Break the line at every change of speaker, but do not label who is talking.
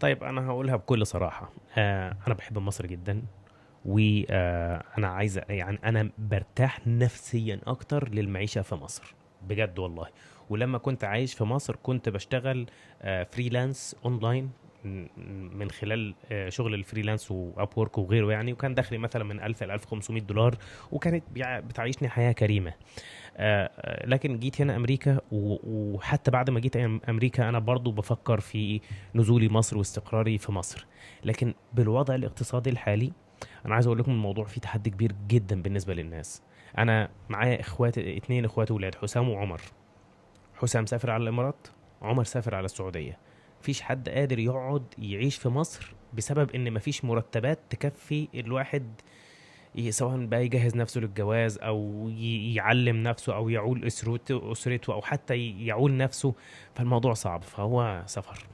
طيب انا هقولها بكل صراحه، انا بحب مصر جدا، وانا عايز يعني انا برتاح نفسيا اكتر للمعيشه في مصر بجد والله. ولما كنت عايش في مصر كنت بشتغل freelance online من خلال شغل ال freelance و Upwork وغيره يعني، وكان دخلي مثلا من 1000 ل 1500 دولار، وكانت بتعيشني حياة كريمه. لكن جيت هنا امريكا، وحتى بعد ما جيت امريكا انا برضو بفكر في نزولي مصر واستقراري في مصر، لكن بالوضع الاقتصادي الحالي انا عايز اقول لكم الموضوع فيه تحدي كبير جدا بالنسبة للناس. انا معايا اخوات، اتنين اخوات ولاد، حسام وعمر. حسام سافر على الامارات، عمر سافر على السعوديه. مفيش حد قادر يقعد يعيش في مصر بسبب ان مفيش مرتبات تكفي الواحد، سواء بقى يجهز نفسه للجواز او يعلم نفسه او يعول اسرته او حتى يعول نفسه. فالموضوع صعب، فهو سفر.